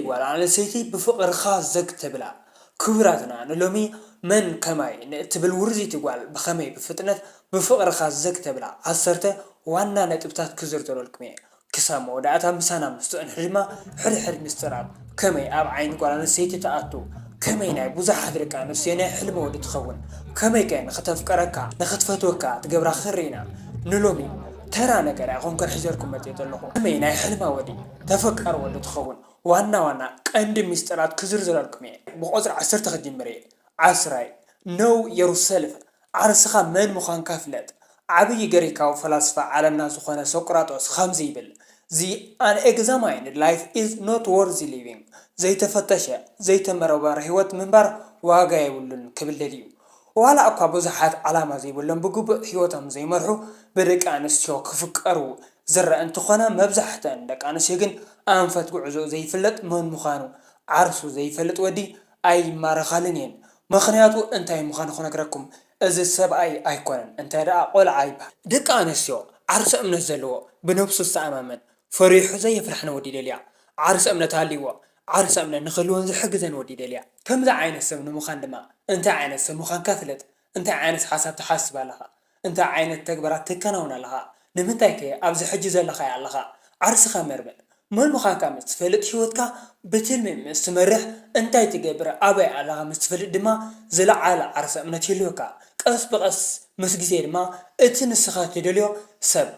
ጓል ኣንስተይቲ ብፍቕርኻ ዘግ ተብላ። ክቡራትና፣ ንሎሚ መን ከማይ ንእትብል ውርዚቲ ጓል ብኸመይ ብፍጥነት ብፍቕርኻ ዘግ ተብላ ዓሰርተ ዋና ነጥብታት ክዝርዝረልኩም እየ። ክሳብ መወዳእታ ምሳና ምስ ትጽንሑ ድማ ሕድሕድ ምስጢራት ከመይ ኣብ ዓይኒ ጓል ኣንስተይቲ ትኣቱ፣ ከመይ ናይ ብዙሓት ደቂ ኣንስትዮ ናይ ሕልሚ ወዲ ትኸውን፣ ከመይ ከ ንኽተፍቅረካ ንኽትፈትወካ ትገብራ ክርኢ ኢና። ንሎሚ ተራ ነገር ኣይኮንኩን ሒዘልኩም መጺአ ዘለኹ። ከመይ ናይ ሕልማ ወዲ ተፈቃሪ ወዲ ትኸውን፣ ዋና ዋና ቀንዲ ምስጢራት ክዝርዝረልኩም እየ። ብቆጽሪ ዓሰርተ ክጅምር እየ። ዓስራይ፣ know yourself፣ ዓርስኻ መን ምዃንካ ፍለጥ። ዓብዪ ግሪካዊ ፈላስፋ ዓለምና ዝኾነ ሶቅራጦስ ከምዚ ይብል፣ the unexamined life is not worth living፣ ዘይተፈተሸ ዘይተመረመረ ህይወት ምንባር ዋጋ የብሉን ክብል ደልዩ። ዋላ እኳ ብዙሓት ዓላማ ዘይብሎም ብግቡእ ህይወቶም ዘይመርሑ ብደቂ ኣንስትዮ ክፍቀሩ ዝረአ እንተኾነ፣ መብዛሕተን ደቂ ኣንስትዮ ግን ኣንፈት ጉዕዞ ዘይፍለጥ መን ምዃኑ ዓርሱ ዘይፈልጥ ወዲ ኣይማረኻልን እየን። ምኽንያቱ እንታይ ምዃኑ ክነግረኩም፣ እዚ ሰብኣይ ኣይኮነን፣ እንታይ ደኣ ቆልዓ ይበሃል። ደቂ ኣንስትዮ ዓርሰ እምነት ዘለዎ፣ ብነብሱ ዝተኣማመን፣ ፈሪሑ ዘየፍርሐን ወዲ ይደልያ። ዓርሰ እምነት ሃልይዎ፣ ዓርሰ እምነት ንኽህልወን ዝሕግዘን ወዲ ይደልያ። ከምዚ ዓይነት ሰብ ንምዃን ድማ እንታይ ዓይነት ሰብ ምዃንካ ፍለጥ። እንታይ ዓይነት ሓሳብ ትሓስብ ኣለኻ? እንታይ ዓይነት ተግባራት ተከናውን ኣለኻ? ንምንታይ ከ ኣብዚ ሕጂ ዘለኻዮ ኣለኻ? ዓርስኻ መርምር። መን ምዃንካ ምስ ትፈልጥ፣ ህይወትካ ብትልሚ ምስ ትመርሕ፣ እንታይ ትገብር፣ ኣበይ ኣለኻ ምስ ትፈልጥ ድማ ዝለዓለ ዓርሰ እምነት ይህልወካ። ቀስ ብቐስ ምስ ግዜ ድማ እቲ ንስኻ ትደልዮ ሰብ፣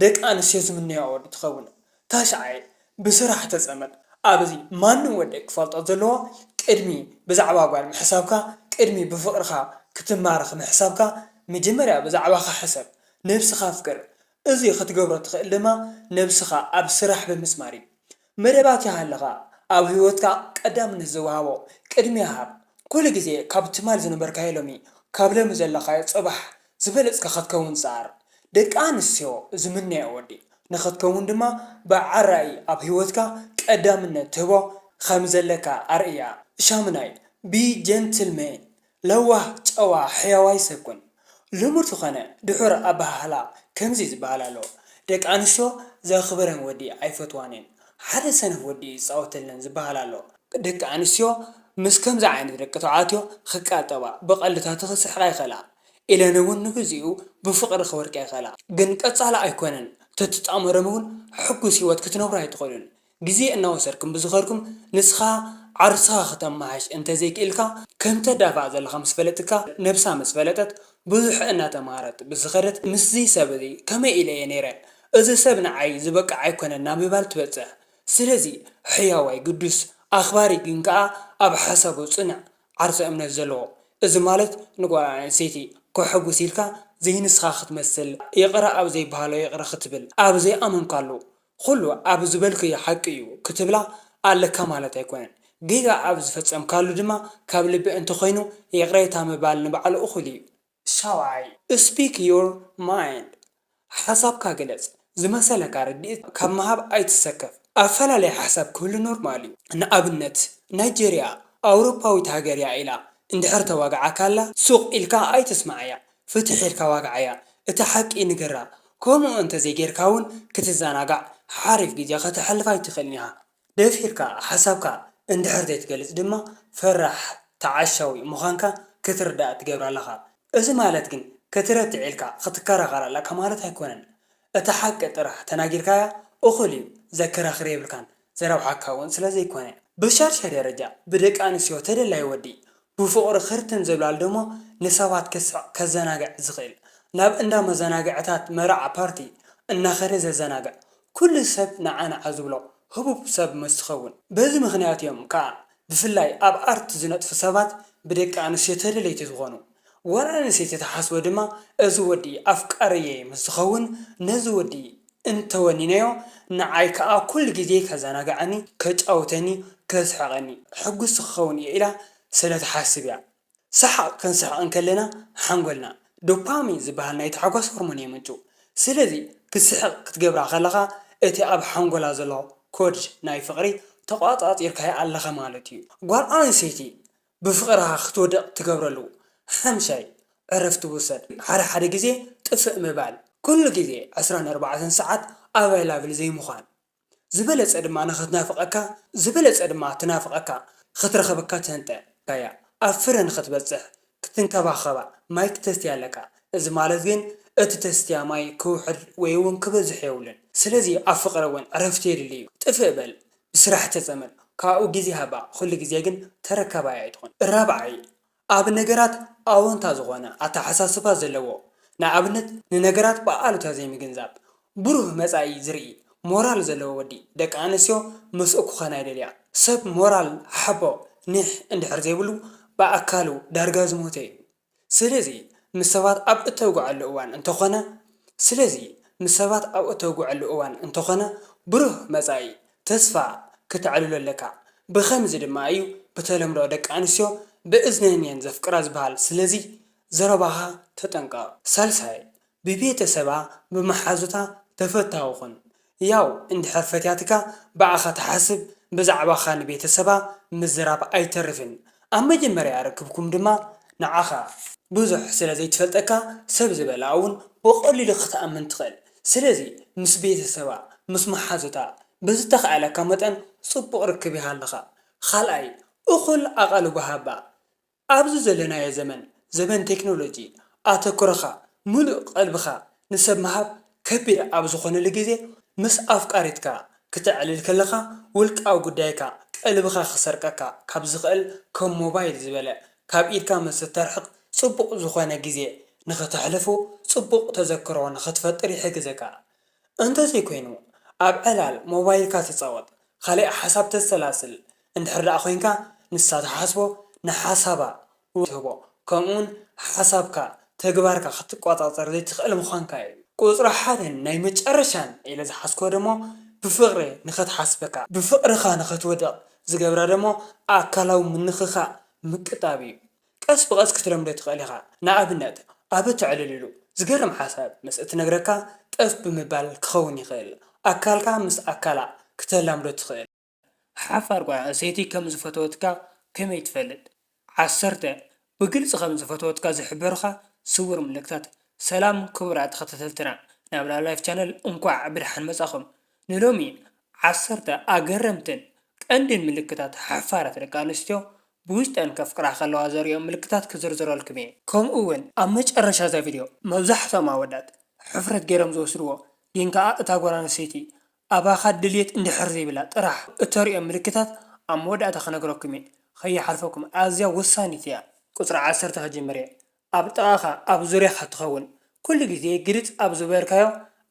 ደቂ ኣንስትዮ ዝምነዮ ወዲ ትኸውን። ታሽዓይ፣ ብስራሕ ተጸመድ። ኣብዚ ማንም ወዲ ክፈልጦ ዘለዎ፣ ቅድሚ ብዛዕባ ጓል ምሕሳብካ፣ ቅድሚ ብፍቕርኻ ክትማረኽ ምሕሳብካ፣ መጀመርያ ብዛዕባኻ ሕሰብ። ነብስኻ ኣፍቅር። እዚ ክትገብሮ ትኽእል ድማ ነብስኻ ኣብ ስራሕ ብምስማር እዩ። መደባት ይሃልኻ፣ ኣብ ህይወትካ ቀዳምነት ዝወሃቦ ቅድሚያ ሃብ። ኩሉ ግዜ ካብ ትማል ዝነበርካዮ ሎሚ፣ ካብ ሎሚ ዘለኻዮ ጽባሕ ዝበለጽካ ክትከውን ጸዓር። ደቂ ኣንስትዮ ዝምነያ ወዲ ንኽትከውን ድማ ብዓራኢ ኣብ ህይወትካ ቀዳምነት ትህቦ ከም ዘለካ ኣርእያ። ሻምናይ፣ be gentleman፣ ለዋህ፣ ጨዋ፣ ሕያዋይ ሰብ ኩን። ልሙድ ዝኾነ ድሑር ኣበሃህላ ከምዚ ዝበሃል ኣሎ፣ ደቂ ኣንስትዮ ዘኽብረን ወዲ ኣይፈትዋን እየን፣ ሓደ ሰነፍ ወዲ ይጻወተለን ዝበሃል ኣሎ። ደቂ ኣንስትዮ ምስ ከምዚ ዓይነት ደቂ ተባዕትዮ ክቃጠባ፣ ብቐልድታት ክስሕቓ ይኽእላ። ኢለን እውን ንግዚኡ ብፍቕሪ ክወድቃ ይኽእላ። ግን ቀጻሊ ኣይኮነን። ተትጣመሮም እውን ሕጉስ ህይወት ክትነብሩ ኣይትኽእሉን። ግዜ እናወሰድኩም ብዝኸድኩም ንስኻ ዓርስኻ ክተመሓሽ እንተዘይክኢልካ፣ ከም ተዳፋእ ዘለኻ ምስ ፈለጥካ፣ ነብሳ ምስ ፈለጠት፣ ብዙሕ እናተማሃረት ብዝኸደት፣ ምስዚ ሰብ እዚ ከመይ ኢለ እየ ነይረ? እዚ ሰብ ንዓይ ዝበቅዕ ኣይኮነን ናብ ምባል ትበጽሕ። ስለዚ ሕያዋይ፣ ግዱስ፣ ኣኽባሪ ግን ከኣ ኣብ ሓሳቡ ጽኑዕ ዓርሰ እምነት ዘለዎ። እዚ ማለት ንጓል ኣንስተይቲ ከሐጉስ ኢልካ ዘይንስኻ ክትመስል፣ ይቕረ ኣብ ዘይበሃሎ ይቕረ ክትብል፣ ኣብ ዘይኣመንካሉ ኩሉ ኣብ ዝበልክዮ ሓቂ እዩ ክትብላ ኣለካ ማለት ኣይኮነን። ጌጋ ኣብ ዝፈጸምካሉ ድማ ካብ ልቢ እንተኾይኑ ይቕሬታ ምባል ንባዕሉ እኹል እዩ። ሻውዓይ፣ speak your mind፣ ሓሳብካ ግለጽ። ዝመሰለካ ርድኢት ካብ ምሃብ ኣይትሰከፍ። ኣፈላለየ ሓሳብ ክህሉ ኖርማል እዩ። ንኣብነት ናይጀርያ ኣውሮፓዊት ሃገር እያ ኢላ እንድሕር ተዋግዓካ ኣላ፣ ሱቕ ኢልካ ኣይትስምዓያ፣ ፍትሕ ኢልካ ዋግዓያ፣ እቲ ሓቂ ንገራ። ከምኡ እንተዘይጌርካ እውን ክትዘናጋዕ ሓሪፍ ግዜ ከተሕልፍ ኣይትኽእልን ኢኻ። ደፊርካ ሓሳብካ እንድሕር ዘይትገልጽ ድማ ፈራሕ ተዓሻዊ ምዃንካ ክትርዳእ ትገብር ኣለኻ። እዚ ማለት ግን ክትረትዕ ኢልካ ክትከራኸር ኣለካ ማለት ኣይኮነን። እቲ ሓቂ ጥራሕ ተናጊርካያ እኹል እዩ፣ ዘከራኽር የብልካን፣ ዘረብሓካ እውን ስለ ዘይኮነ። ብሻድሻይ ደረጃ ብደቂ ኣንስትዮ ተደላይ ወዲ ብፍቕሪ ክርትን ዝብላል ደሞ ንሰባት ከስሕቕ ከዘናግዕ ዝኽእል፣ ናብ እንዳ መዘናግዕታት መርዓ ፓርቲ እናኸደ ዘዘናግዕ፣ ኩሉ ሰብ ንዓ ንዓ ዝብሎ ህቡብ ሰብ ምስ ትኸውን። በዚ ምኽንያት እዮም ከኣ ብፍላይ ኣብ ኣርት ዝነጥፉ ሰባት ብደቂ ኣንስትዮ ተደለይቲ ዝኾኑ። ጓል ኣንስተይቲ ትሓስቦ ድማ እዚ ወዲ ኣፍቃሪየይ ምስ ዝኸውን ነዚ ወዲ እንተወኒነዮ ንዓይ ከኣ ኩሉ ግዜ ከዘናግዓኒ፣ ከጫውተኒ፣ ከስሕቐኒ፣ ሕጉስቲ ክኸውን እየ ኢላ ስለ ትሓስብ እያ። ሰሓቕ ክንስሕቕ እንከለና ሓንጎልና ዶፓሚን ዝበሃል ናይ ታሕጓስ ሆርሞን የመንጩ። ስለዚ ክትስሕቕ ክትገብራ ከለኻ እቲ ኣብ ሓንጎላ ዘሎ ኮድ ናይ ፍቕሪ ተቋጻጺርካዮ ኣለኻ ማለት እዩ። ጓል ኣንስተይቲ ብፍቕርኻ ክትወድቕ ትገብረሉ ሓምሻይ ዕረፍቲ ውሰድ። ሓደ ሓደ ግዜ ጥፍእ ምባል፣ ኩሉ ግዜ ዕስራን ኣርባዕተን ሰዓት ኣቫይላብል ዘይምዃን። ዝበለጸ ድማ ንኽትናፍቐካ፣ ዝበለጸ ድማ ትናፍቐካ፣ ክትረኽበካ ትህንጠ እያ። ኣብ ፍረ ንኽትበጽሕ ክትንከባኸባ ማይ ክተስትያ ኣለካ። እዚ ማለት ግን እቲ ተስትያ ማይ ክውሕድ ወይ እውን ክበዝሕ የብሉን። ስለዚ ኣብ ፍቕሪ እውን ዕረፍቲ የድሊ እዩ። ጥፍእ በል፣ ብስራሕ ተጸመድ፣ ካብኡ ግዜ ሃባ፣ ኩሉ ግዜ ግን ተረካባይ ኣይትኹን። ራብዓይ፣ ኣብ ነገራት ኣወንታ ዝኾነ ኣተሓሳስባ ዘለዎ፣ ንኣብነት ንነገራት ብኣሉታ ዘይምግንዛብ፣ ብሩህ መጻኢ ዝርኢ፣ ሞራል ዘለዎ ወዲ ደቂ ኣንስትዮ ምስኡ ክኾና ይደልያ። ሰብ ሞራል ሓቦ ኒሕ እንድሕር ዘይብሉ ብኣካሉ ዳርጋ ዝሞተ እዩ። ስለዚ ምስ ሰባት ኣብ እተውግዐሉ እዋን እንተኾነ ስለዚ ምስ ሰባት ኣብ እተውግዐሉ እዋን እንተኾነ ብሩህ መጻኢ ተስፋ ክተዕልሎ ኣለካ። ብኸምዚ ድማ እዩ ብተለምዶ ደቂ ኣንስትዮ ብእዝነን እየን ዘፍቅራ ዝበሃል። ስለዚ ዘረባኻ ተጠንቀቕ። ሳልሳይ፣ ብቤተሰባ ብመሓዙታ ተፈታዊ ኩን። ያው እንድሕር ፈትያትካ ብኣኻ ትሓስብ ብዛዕባኻ ንቤተሰባ ምዝራብ ኣይተርፍን። ኣብ መጀመርያ ርክብኩም ድማ ንዓኻ ብዙሕ ስለ ዘይትፈልጠካ ሰብ ዝበላ እውን ብቐሊሉ ክትኣምን ትኽእል። ስለዚ ምስ ቤተሰባ ምስ መሓዙታ ብዝተኻእለካ መጠን ጽቡቕ ርክብ ይሃልኻ። ካልኣይ እኹል ኣቓልቦ ሃባ። ኣብዚ ዘለናዮ ዘመን፣ ዘመን ቴክኖሎጂ፣ ኣተኩሮኻ፣ ምሉእ ቀልብኻ ንሰብ ምሃብ ከቢድ ኣብ ዝኾነሉ ግዜ፣ ምስ ኣፍቃሪትካ ክተዕልል ከለኻ፣ ውልቃዊ ጉዳይካ ቀልብኻ ክሰርቀካ ካብ ዝኽእል ከም ሞባይል ዝበለ ካብ ኢድካ ምስ እተርሕቕ ጽቡቕ ዝኾነ ግዜ ንኽተሕልፉ ጽቡቕ ተዘክሮ ንኽትፈጥር ይሕግዘካ። እንተዘይኮይኑ ኣብ ዕላል ሞባይልካ ትጻወት፣ ካልእ ሓሳብ ተሰላስል እንድሕር ደኣ ኮይንካ ንሳ ትሓስቦ ንሓሳባ ትህቦ፣ ከምኡውን ሓሳብካ ተግባርካ ክትቆጻጸር ዘይትኽእል ምዃንካ እዩ። ቁጽሪ ሓደን ናይ መጨረሻን ኢለ ዝሓዝኮ ደሞ ብፍቕሪ ንኽትሓስበካ ብፍቕርኻ ንኽትወድቕ ዝገብራ ደሞ ኣካላዊ ምንኽኻእ ምቅጣብ እዩ። ቀስ ብቐስ ክትለምዶ ትኽእል ኢኻ። ንኣብነት ኣብ እተዕልልሉ ዝገርም ሓሳብ ምስ እትነግረካ ጠፍ ብምባል ክኸውን ይኽእል። ኣካልካ ምስ ኣካላ ክተላምዶ ትኽእል። ሓፋር ጓል ኣንስተይቲ ከም ዝፈተወትካ ከመይ ትፈልጥ? ዓሰርተ ብግልጺ ከም ዝፈተወትካ ዝሕብሩኻ ስውር ምልክታት። ሰላም ክቡራት ተኸታተልትና ናብ ላይፍ ቻነል እንኳዕ ብደሓን መጻኹም። ንሎሚ ዓሰርተ ኣገረምትን ቀንድን ምልክታት ሓፋራት ደቂ ኣንስትዮ ብውሽጠን ከፍቅራ ከለዋ ዘርእዮም ምልክታት ክዝርዝረልኩም እየ። ከምኡ እውን ኣብ መጨረሻ እዛ ቪድዮ መብዛሕትኦም ኣወዳት ሕፍረት ገይሮም ዝወስድዎ ግን ከኣ እታ ጓል ኣንስተይቲ ኣባኻ ድልየት እንድሕር ዘይብላ ጥራሕ እተርእዮ ምልክታት ኣብ መወዳእታ ክነግረኩም እየ። ከይሓልፈኩም ኣዝያ ወሳኒት እያ። ቁጽሪ ዓሰርተ ክጅምር እየ። ኣብ ጥቓኻ ኣብ ዙርያኻ ትኸውን። ኩሉ ግዜ ግልጽ ኣብ ዝበልካዮ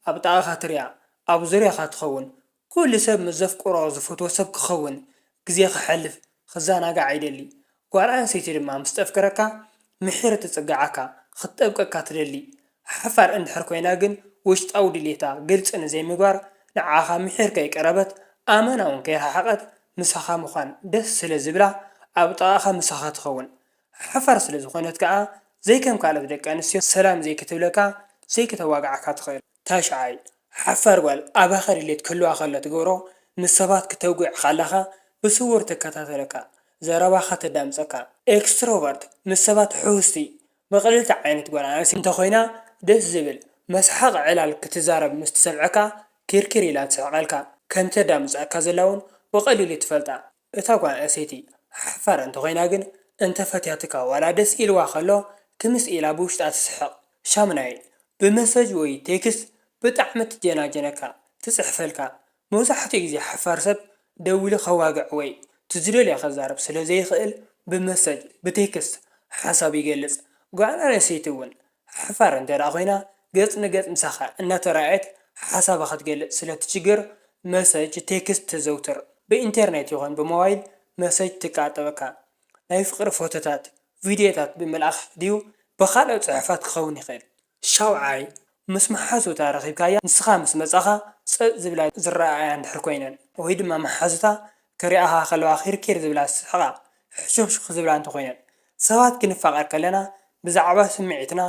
ኣብ ጥቓኻ ትሪኣ ኣብ ዙርያኻ ትኸውን። ኩሉ ሰብ ምስ ዘፍቅሮ ዝፈትዎ ሰብ ክኸውን ግዜ ከሕልፍ ክዘናጋዕ ኣይደሊ። ጓል ኣንስተይቲ ድማ ምስ ተፍቅረካ ምሒር ትጽግዓካ ክትጠብቀካ ትደሊ። ሓፋር እንድሕር ኮይና ግን ውሽጣዊ ድሌታ ግልጺ ንዘይምግባር ንዓኻ ምሒር ከይቀረበት ኣመና እውን ከይረሓቐት ምሳኻ ምዃን ደስ ስለ ዝብላ ኣብ ጥቓኻ ምሳኻ ትኸውን። ሓፋር ስለ ዝኾነት ከኣ ዘይከም ካልኦት ደቂ ኣንስትዮ ሰላም ዘይክትብለካ ዘይክተዋግዓካ ትኽእል። ታሽዓይ ሓፋር ጓል ኣባኻ ድሌት ክህልዋ ከሎ ትገብሮ ምስ ሰባት ክተውግዕ ካለኻ ብስውር ትከታተለካ ዘረባኻ ተዳምጸካ። ኤክስትሮቨርት ምስ ሰባት ሕውስቲ ብቕልልቲ ዓይነት ጓል ኣንስተይቲ እንተኾይና ደስ ዝብል መስሓቕ ዕላል ክትዛረብ ምስ ትሰምዐካ ኪርኪር ኢላ ትስሕቐልካ ከም ተዳምጸካ ዘላ እውን ብቐሊሉ ትፈልጣ። እታ ጓል ኣንስተይቲ ሓፋር እንተኾይና ግን እንተፈትያትካ ዋላ ደስ ኢልዋ ከሎ ክምስ ኢላ ብውሽጣ ትስሕቕ። ሻምናይ ብመሰጅ ወይ ቴክስት ብጣዕሚ ትጀናጀነካ ትጽሕፈልካ። መብዛሕትኡ ግዜ ሓፋር ሰብ ደዊሉ ከዋግዕ ወይ ትዝደልዮ ከዛርብ ስለ ዘይኽእል ብመሰጅ ብቴክስት ሓሳቡ ይገልጽ። ጓል ኣንስተይቲ እውን ሓፋር እንተ ደኣ ኮይና ገጽ ንገጽ ምሳኻ እናተራእየት ሓሳባ ክትገልጽ ስለ ትችግር መሰጅ ቴክስት ተዘውትር። ብኢንተርኔት ይኹን ብሞባይል መሰጅ ትቃጠበካ። ናይ ፍቕሪ ፎቶታት፣ ቪድዮታት ብምልኣኽ ድዩ ብኻልኦት ጽሑፋት ክኸውን ይኽእል። ሻውዓይ ምስ መሓዙታ ረኺብካያ ንስኻ ምስ መጻኻ ጸጥ ዝብላ ዝረኣያ እንድሕር ኮይነን ወይ ድማ መሓዙታ ክሪኣኻ ከለዋ ኺርኪር ዝብላ ዝስሕቓ ሕሹኽሹኽ ዝብላ እንተኾይነን። ሰባት ክንፋቐር ከለና ብዛዕባ ስምዒትና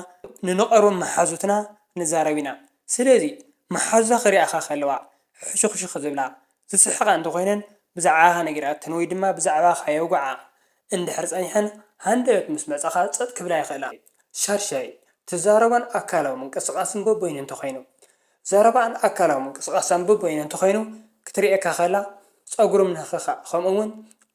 ንንቐርቦም መሓዙትና ንዛረብ ኢና። ስለዚ መሓዙታ ክሪኣኻ ከለዋ ሕሹኽሹኽ ዝብላ ዝስሕቓ እንተኾይነን ብዛዕባኻ ነጊራተን ወይ ድማ ብዛዕባኻ የውግዓ እንድሕር ጸኒሐን ሃንደበት ምስ መጻኻ ጸጥ ክብላ ይኽእላ። ሻድሻይ ትዛረባን ኣካላዊ ምንቅስቓስን በበይኑ እንተኾይኑ። ዘረባኣን ኣካላዊ ምንቅስቓሳን በበይኑ እንተኾይኑ ክትርእየካ ከላ ጸጉሪ ምንኽኻእ፣ ከምኡ እውን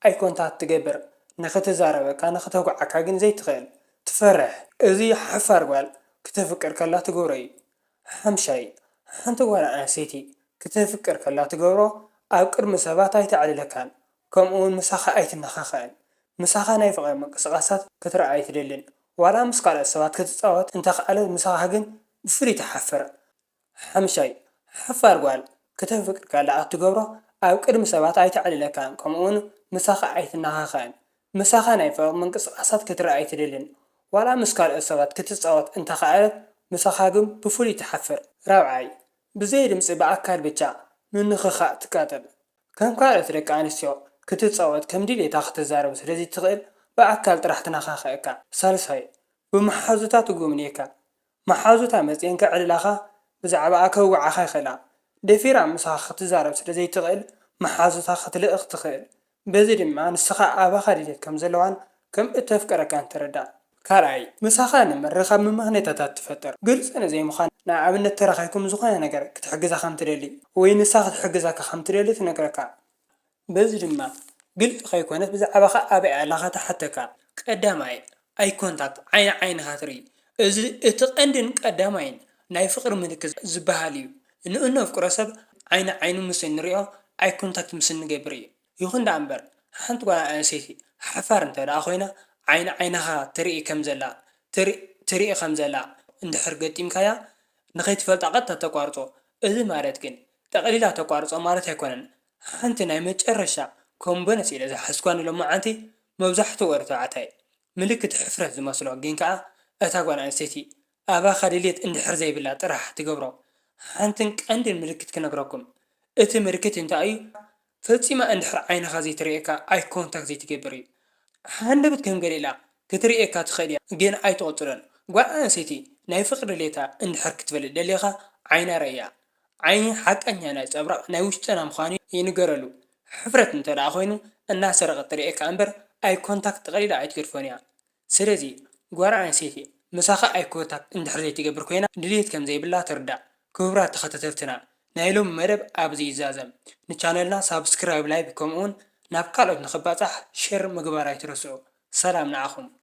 ኣይ ኮንታክት ትገብር። ንኽትዛረበካ፣ ንኽተጉዓካ ግን ዘይትኽእል። ትፈርሕ። እዚ ሓፋር ጓል ክተፍቅር ከላ ትገብሮ እዩ። ሓምሻይ፣ ሓንቲ ጓል ኣንስተይቲ ክተፍቅር ከላ ትገብሮ፣ ኣብ ቅድሚ ሰባት ኣይተዕልለካን፣ ከምኡ እውን ምሳኻ ኣይትነኻኸእን። ምሳኻ ናይ ፍቕሪ ምንቅስቓሳት ክትረኣ ኣይትደልን። ዋላ ምስ ካልኦት ሰባት ክትጻወት እንተኸኣለት፣ ምሳኻ ግን ብፍሉይ ትሓፍር። ሓምሻይ፣ ሓፋር ጓል ክተፍቅር ከላ እትገብሮ፣ ኣብ ቅድሚ ሰባት ኣይተዕልለካን፣ ከምኡ እውን ምሳኻ ኣይትነኻኸእን። ምሳኻ ናይ ፍቕሪ ምንቅስቓሳት ክትረኣ ኣይትደልን። ዋላ ምስ ካልኦት ሰባት ክትጻወት እንተኸኣለት፣ ምሳኻ ግን ብፍሉይ ትሓፍር። ራብዓይ፣ ብዘይ ድምጺ ብኣካል ብቻ ምንኽኻእ ትቃተል። ከም ካልኦት ደቂ ኣንስትዮ ክትጻወት፣ ከም ድሌታ ክትዛረብ ስለ ዘይትኽእል፣ ብኣካል ጥራሕ ትነኻኽኣካ። ሳልሳይ፣ ብመሓዙታ ትጉብንየካ። መሓዙታ መጺኤን ከዕልላኻ፣ ብዛዕባኣ ከውግዓኻ ይኽእላ። ደፊራ ምሳኻ ክትዛረብ ስለ ዘይትኽእል፣ መሓዙታ ክትልእኽ ትኽእል። በዚ ድማ ንስኻ ኣባኻ ድሌት ከም ዘለዋን ከም እተፍቅረካን ትርዳእ። ካልኣይ፣ ምሳኻ ንምርኻብ ምምኽኔታታት ትፈጥር። ግልጺ ንዘይምዃን፣ ንኣብነት ተራኺብኩም ዝኾነ ነገር ክትሕግዛ ከም ትደሊ ወይ ንሳ ክትሕግዛካ ከም ትደሊ ትነግረካ። በዚ ድማ ግልጺ ከይኮነት ብዛዕባኻ ኣበይ ኣለኻ ትሓተካ። ቀዳማይ፣ ኣይ ኮንታክት፣ ዓይኒ ዓይንኻ ትርኢ። እዚ እቲ ቀንድን ቀዳማይን ናይ ፍቕሪ ምልክት ዝበሃል እዩ። ንእነፍቅሮ ሰብ ዓይኒ ዓይኑ ምስ እንሪኦ፣ ኣይ ኮንታክት ምስ እንገብር እዩ። ይኹን ደኣ እምበር፣ ሓንቲ ጓል ኣንስተይቲ ሓፋር እንተ ደኣ ኮይና፣ ዓይኒ ዓይንኻ ትርኢ ከም ዘላ፣ ትርኢ፣ ትርኢ ከም ዘላ እንድሕር ገጢምካያ፣ ንኸይትፈልጣ ቀጥታ ተቋርጾ። እዚ ማለት ግን ጠቕሊላ ተቋርጾ ማለት ኣይኮነን። ሓንቲ ናይ መጨረሻ ከም ቦነስ ኢለ ዝሓዝኳ ንሎማዓንቲ መብዛሕትኡ ወዲ ተባዕታይ ምልክት ሕፍረት ዝመስሎ፣ ግን ከኣ እታ ጓል ኣንስተይቲ ኣባኻ ድሌት እንድሕር ዘይብላ ጥራሕ ትገብሮ ሓንትን ቀንድን ምልክት ክነግረኩም። እቲ ምልክት እንታይ እዩ? ፈጺማ እንድሕር ዓይንኻ ዘይትርእየካ፣ ኣይ ኮንታክት ዘይትገብር እዩ። ሃንደበት ከም ገለ ኢላ ክትርእየካ ትኽእል እያ፣ ግን ኣይትቕጽሎን። ጓል ኣንስተይቲ ናይ ፍቕሪ ድሌታ እንድሕር ክትፈልጥ ደሊኻ፣ ዓይና ርእያ። ዓይኒ ሓቀኛ ናይ ጸብራቕ ናይ ውሽጥና ምዃኑ ይንገረሉ። ሕፍረት እንተ ደኣ ኮይኑ፣ እናሰረቐት ትርእየካ እምበር፣ ኣይ ኮንታክት ጠቕሊላ ኣይትገድፎን እያ። ስለዚ፣ ጓል ኣንስተይቲ ምሳኻ ኣይ ኮንታክት እንድሕር ዘይትገብር ኮይና፣ ድሌት ከም ዘይብላ ትርዳእ። ክቡራት ተኸታተልትና፣ ናይ ሎሚ መደብ ኣብዚ ይዛዘም። ንቻነልና ሳብስክራይብ፣ ላይክ፣ ከምኡውን ናብ ካልኦት ንኽባጻሕ ሼር ምግባር ኣይትረስዑ። ሰላም ንዓኹም።